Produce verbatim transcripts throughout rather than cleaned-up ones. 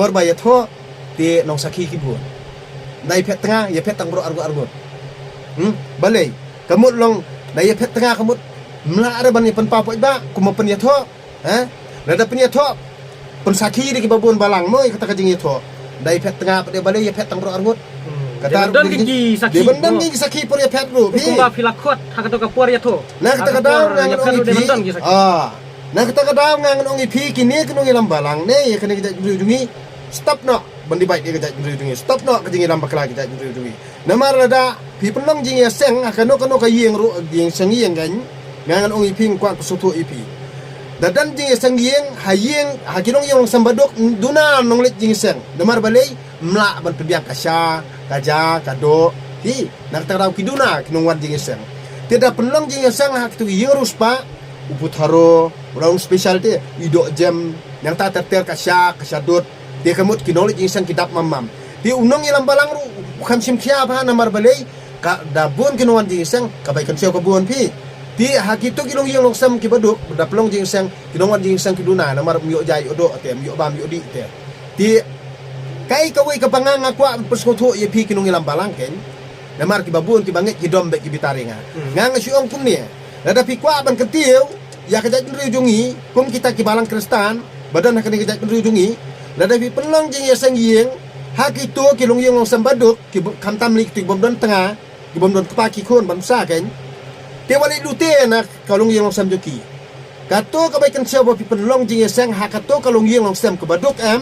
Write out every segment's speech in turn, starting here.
Hor ba ïathoh te nongsakhi ki bun. Nda ïaphet tnga, ïaphet tang baroh arngut arngut. Hmm? Balei? Ka mut long, nda ïaphet tnga ka mut, mlah re ban ïa pynpaw paidbah, kumba pynïathoh, eh? Lada pynïathoh, pynsakhi da kiba bun balang mo, ïa kata ka jingïathoh. Nda ïaphet tnga pat de balei ïaphet tang baroh arngut. Hmm. Kata dei ban don ki sakhi. Dei ban don ki sakhi por ïaphet ruh. Kumba phi la khot, ha kato ka por ïathoh. Na kata ka daw nga ngan ong ïa phi. Ah. Na kata ka daw nga ngan ong ïa phi kine ki nongïalam balang ne ïa kane ka jaitbynriew jong ngi. Stop noh ban debate ïa ka jaitbynriew jong ngi. Stop noh ka jingïalam bakla ka jaitbynriew jong ngi. Namar lada phi pynlong jingïaseng ha kano kano ka ïing ruh, jingïaseng ïing kan. Nga ngan ong ïa phi, nga kwah pynsngewthuh ïa phi. Da don jingïaseng ïing ha ïing, ha ki nongïing nongsem baduk, duna nongleit jingïaseng. Namar balei? Mlah ban pynbiang ka sha, ka ja, ka doh. Hi, na kata ka daw ki duna ki nongwan jingïaseng. Te da pynlong jingïaseng ha kitu ki ïing riewspah, u putharo, u long special te, i doh jem, nangta ter ter ka sha, ka sha dud. Te ka mut ki nongleit jingïaseng ki dap mam mam. Te u nongïalam balang ruh u kham shim khia bha namar balei, ka da bun ki nongwan jingïaseng, ka bai kynshew ka bun phi. Te ha kitu ki longïing longsem kiba duk, da pynlong jingïaseng, ki nongwan jingïaseng ki duna, namar ym ïoh jai ïoh doh te, ym ïoh bam ïoh dih te. Te, kaei kawei kaba nga nga kwah pynsngewthuh ïa phi ki nongïalam balang kan. Namar kiba bun kiba ngeit ki dom bad ki bitar ïa nga. Hmm. Nga nga shu ong kumne. Lada phi kwah ban kyntiew ïa ka jaitbynriew jong ngi, kum kita ki balang Khristan ba don ha kane ka jaitbynriew jong ngi. Lada phi pynlong jingïaseng ïing ha kito ki longïing longsem baduk, ki bu-, khamtam lei kito ki bym don tnga, ki bym don kpa ki khun ban bsa kan. Te wat leit lute na ka longïing longsem jong ki. Kato ka bai kynshew ba phi pynlong jingïaseng ha kato ka longïing longsem kaba duk em.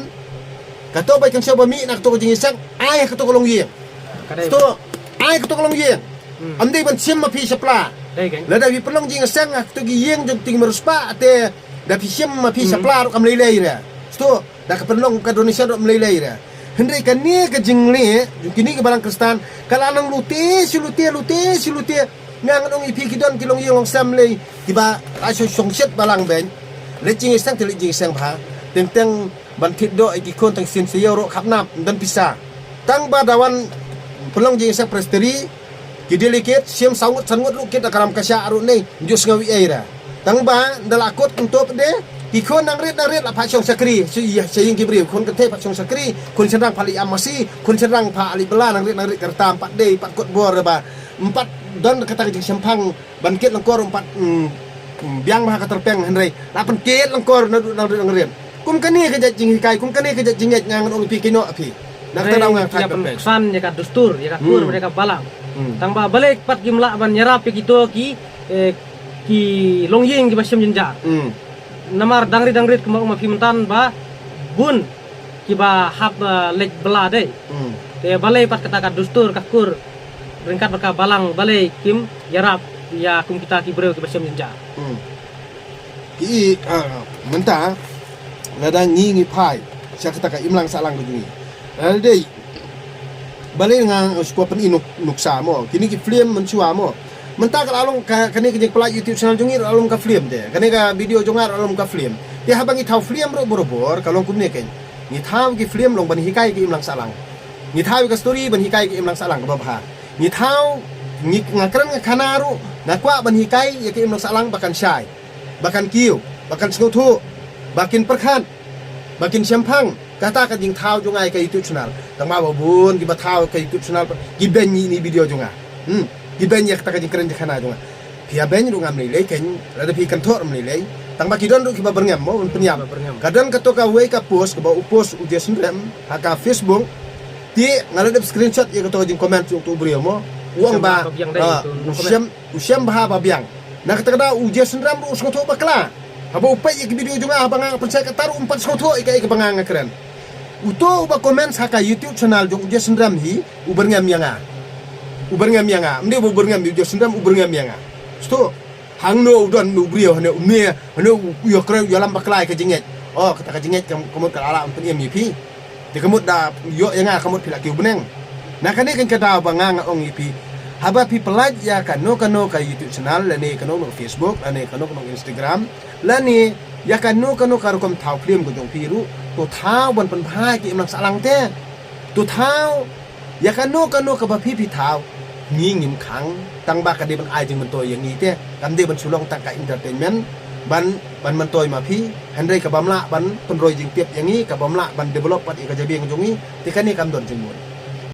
Kato bai kynshew ba mih na kato ka jingïaseng, ai ha kato ka longïing. Ka dei. Kato, ai kato ka longïing. Hmm. Ym dei ban shim ma phi shapla. Dei kan. Lada phi pynlong jingïaseng ha kato ki ïing jong ki nongriewspah te da phi shim ma phi, hmm, shapla ruh kam lei lei re. Kato Da ka pynlong ka donation ruh ym lei lei re. Hynrei kane ka jingleh jong kine ki balang Khristan ka la nang lute shi lute, lute shi lute. Nga ngan ong ïa phi ki don ki longïing longsem lei kiba la shu shongshit balang beiñ. Leit jingïaseng te leit jingïaseng bha. Teng teng ban thied doh ïa ki khun tang sien sha ïew ruh khapnap, ym don pisa. Tang ba da wan pynlong jingïaseng presteri, ki delegate shim saw ngut san ngut ruh kit da ka ram ka shah ruh ne, ym ju sngew ei ei re. Tang ba ynda la kut kyntup de, ki khun nang rit nang rit la phah shong shakri, sha ïing ki briew, khun kynthei phah shong shakri, khun shynrang phah leit am masi, khun shynrang phah leit bylla, nang rit nang rit ka rta, ym pat dei, ym pat kut bor re ba ym pat don kata ka jingshemphang ban kit lyngkor, ym pat, mm, mm, biang bha ka tyrpeng, hynrei la pynkit lyngkor naduh nang rit nang rit. Kum kane ka jait jinghikai, kum kane ka jait jingngeit nga ngan ong ïa phi kynnoh ïa phi. Na kata daw nga thait ban peit. Pynsan ïa ka dustur, ïa ka kur, hmm, ïa ka balang. Hmm. Tang ba balei pat kim lah ban ïarap ïa kito ki, eh, ki longïing kiba shem jynjar. Hmm. Namar dang rit dang rit kumba ong ma phi mynta ba bun kiba hap, eh, leit bylla dei. Hmm. Te balei pat kata ka dustur ka kur ryngkat bad ka balang balei kim ïarap ïa kum kita ki briew kiba shem jynjar. Hmm. Ki, ah, mynta lada ngi ngi phai sha kata ka imlang sahlang ka jong ngi. Lada dei balei nga shu kwah pyni nuk-, nuksa mo. Kine ki film mynshuwa mo. Mynta ka la long ka, kane ka jingpynlait YouTube channel jong ngi la long ka film te. Kane ka video jong nga la long ka film. Te haba ngi thaw film ruh barabor ka long kumne kein. Ngi thaw ki film long ban hikai ka imlang sahlang. Ngi thaw ka story ban hikai ka imlang sahlang kaba bha. Ngi thaw, ngi, nga kren nga khana ruh, nga kwah ban hikai ïa ka imlang sahlang ba kan shai, ba kan kiew, ba kan sngewthuh, ba kin pyrkhat, ba kin shemphang. Kata ka jingthaw jong nga ïa ka YouTube channel. Tang ba bun kiba thaw ka YouTube channel ki beiñ ïa kine video jong nga. Hmm, ki beiñ ïa kata ka jingkren jingkhana jong nga. Phi ïa beiñ ruh ngam lei lei kein, lada phi kynthoh ruh ym lei lei. Tang ba ki don ruh kiba byrngem mo, ban pynïap. Kiba byrngem. Ka don kato kawei ka post kaba u post u Jason Rem ha ka Facebook. Te nga la dep screenshot ïa kato ka jingcomment jong uto u briew mo. U ong ba, ah, u shem, u shem bha ba biang. Na kata ka daw u Jason Rem ruh u sngewthuh bakla. Haba u peit ïa ki video jong nga haba nga pynshai kata ruh um pat sngewthuh ïa kaei kaba nga nga kren. Uto uba comment ha ka YouTube channel jong u Jason Rem hi, u byrngem ïa nga. U byrngem ïa nga. Ym dei ba u byrngem ïa u Jason Rem, u byrngem ïa nga. Sngewthuh. Hangno u don u briew hane u mih, hane u ïa kren u ïalam bakla ïa ka jingngeit. Oh, kata ka jingngeit ka, ka mut ka la lah ban pynim ïa phi. Te ka mut da ïoh ïa nga ka mut phi la kiew bneng. Na kane kan ka daw ba nga nga ong ïa phi. Haba phi pynlait ïa kano kano ka YouTube channel, lane kano kano ka Facebook, lane kano kano ka Instagram, lane ïa kano kano ka rukom thaw film ka jong phi ruh, to thaw ban pynbha ïa ka imlang sahlang te. To thaw ïa kano kano kaba phi phi thaw, ngi ngim khang, tang ba ka dei ban ai jingmyntoi ïa ngi te, kam dei ban shu long tang ka entertainment. ban, ban myntoi ma phi, hynrei ka bym lah ban pynroi jingtip ïa ngi, ka bym lah ban develop pat ïa ka jabieng jong ngi, te kane kam don jingmut.